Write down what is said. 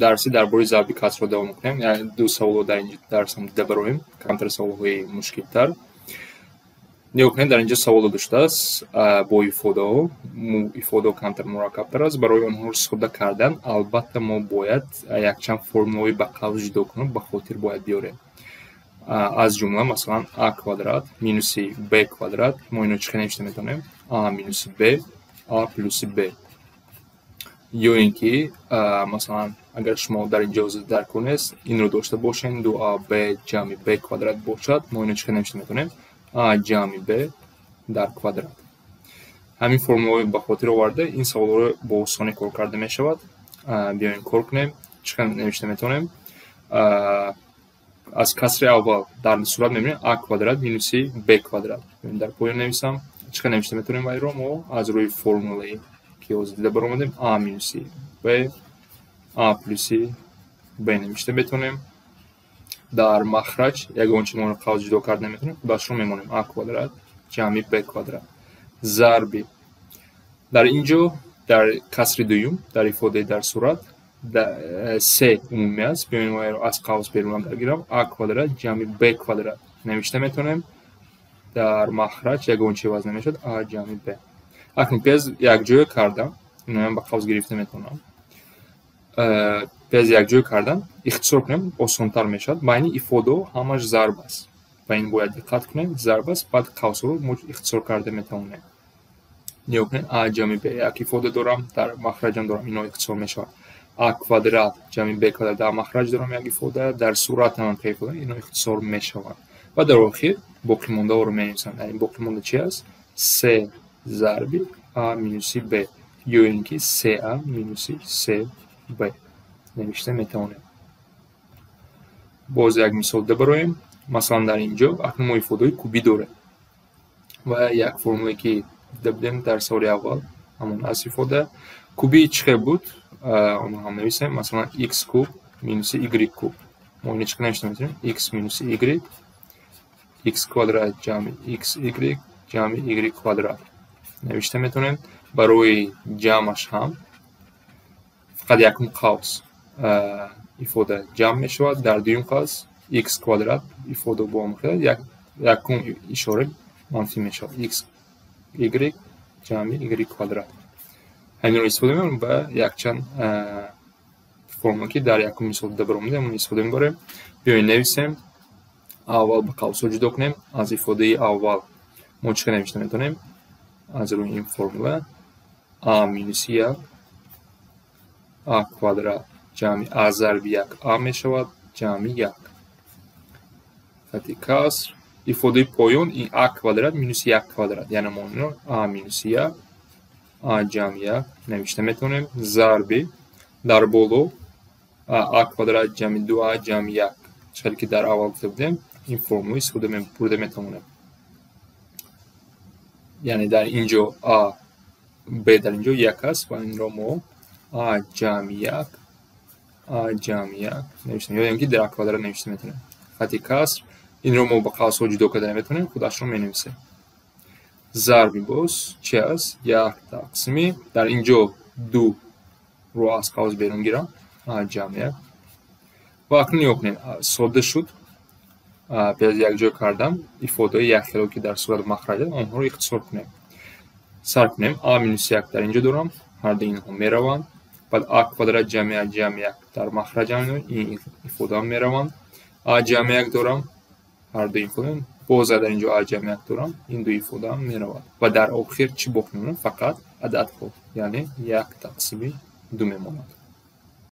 Дарси дар бораи зарби касрро давом мекунем. Яъне ду саволро дар ин дарсам дида бароем, камтар саволҳои мушкилтар. Нигоҳ кунед, дар инҷо савол дода шудааст бо ифодаҳо. Ифодаҳо камтар мураккабтар аст. Барои онҳоро содда кардан, албатта, мо бояд якчанд формулаҳои ба қавс ҷудо кунем, ба хотир бояд биёрем. Аз ҷумла, масалан, а квадрат минуси б квадрат, мо ино чӣ хел навишта метавонем? А минуси б, а плюси б. Ё ин ки, масалан, агар шумо дар ин ҷо даркор нест, инро дошта бошем: ду а б ҷамъи б квадрат бошад, мо ино чӣ хел навишта метавонем? А ҷамъи б дар квадрат. Ҳамин формулаҳои ба хотир оварда, ин саволҳоро бо осонӣ кор карда мешавад. Биёем, кор кунем. Чӣ хел навишта метавонем? Аз касри аввал дар сурат мебинем а квадрат минуси б квадрат. Дар поён нависам. Чӣ хел навишта метавонем вайро мо аз рӯи формулае, ки ҳозир дида баромадем? А минуси б, а плюси б навишта метавонем. Дар махраҷ ягон чи моро қавс ҷудо карда наметавонем, худашро мемонем: а квадрат ҷамъи б квадрат зарби. Дар ин ҷо, дар касри дуюм, дар ифодаи дар сурат се умумӣ аст. Биёем, вайро аз қавс берун агар гирам, а квадрат ҷамъи б квадрат навишта метавонем. Дар махраҷ ягон чи иваз намешавад, а ҷамъи б. Акнун пез якҷоя кардам, иноям ба қавс гирифта метавонам. Пез якҷоя кардам, ихтисор кунем, осонтар мешавад. Байни ифодаҳо ҳамаш зарб аст, ба ин бояд диққат кунем. Зарб аст, баъд қавсҳоро мо ихтисор карда метавонем. Нигоҳ кунед, а ҷамъи б як ифода дорам, дар махраҷам дорам, ино ихтисор мешавад. А квадрат ҷамъи б квадрат дар махраҷ дорам як ифода, дар сурат ҳам ифода, ино ихтисор мешаванд. Ва дар охир боқимондаҳоро менависам. Яъне боқимонда чи аст? Се зарби а минуси б ё ин ки се а минуси се б навишта метавонем. Боз як мисол дабароем. Масалан, дар ин ҷо акнун мо ифодаҳои кубӣ дорем ва як формуле, ки дида будем дар саволи аввал, ҳамон аст. Ифода кубии чӣ хел буд, онро ҳам нависем. Масалан, x куб минуси y куб, мо ино чӣ хел навишта метавонем? X минуси y, x квадрат ҷамъи xy ҷамъи y квадрат навишта метавонем. Барои ҷамъаш ҳам фақат якум қавс ифода ҷамъ мешавад, дар дуюм қавс x квадрат ифода бо якум ишора манфӣ мешавад, x y ҷамъи y квадрат. Ҳаминро истифода мебарем ва якчанд формула, ки дар якум мисол дида баромадем, онро истифода мебарем. Биёем, нависем. Аввал ба қавсҳо ҷудо кунем. Аз ифодаи аввал мо чӣ хел навишта метавонем аз рӯи ин формула? А минуси як а квадрат ҷамъи а зарби як а мешавад, ҷамъи як, хати каср. Ифодаи поён ин а квадрат минуси як квадрат, яъне мо инро а минуси як а ҷамъи як навишта метавонем, зарби дар боло а квадрат ҷамъи ду а ҷамъи як. Чӣ ки дар аввал гуфта будем, ин формула истифода бурда метавонем. Яъне дар ин ҷо а б дар ин ҷо як аст ва инро мо а ҷамъи як а ҷамъи як навиштем ё ин ки дар квадрат навишта метавонем. Хати каср. Инро мо ба қавсҳо ҷудо карда наметавонем, худашро менависем. Зарби боз чи аст? Як тақсими, дар ин ҷо ду ро аз қавс берун гирам, а ҷамъи як. Ва акнун нигоҳ кунед, содда шуд. Пеш якҷоя кардам ифодаҳои якхело, ки дар сурат махраҷ, онҳоро ихтисор кунем. Сар кунем: а минуси як дар ин ҷо дорам, ҳарду инҳо мераванд. Баъд а квадрат ҷамъи а ҷамъи як дар махраҷ, ин ифодаам мераванд. А ҷамъи як дорам, ҳарду ифода. Боз дар ин ҷо а ҷамъи як дорам, ин ду ифодаам меравад. Ва дар охир чӣ боқӣ мемонад? Фақат ададҳо, яъне як тақсими ду мемонад.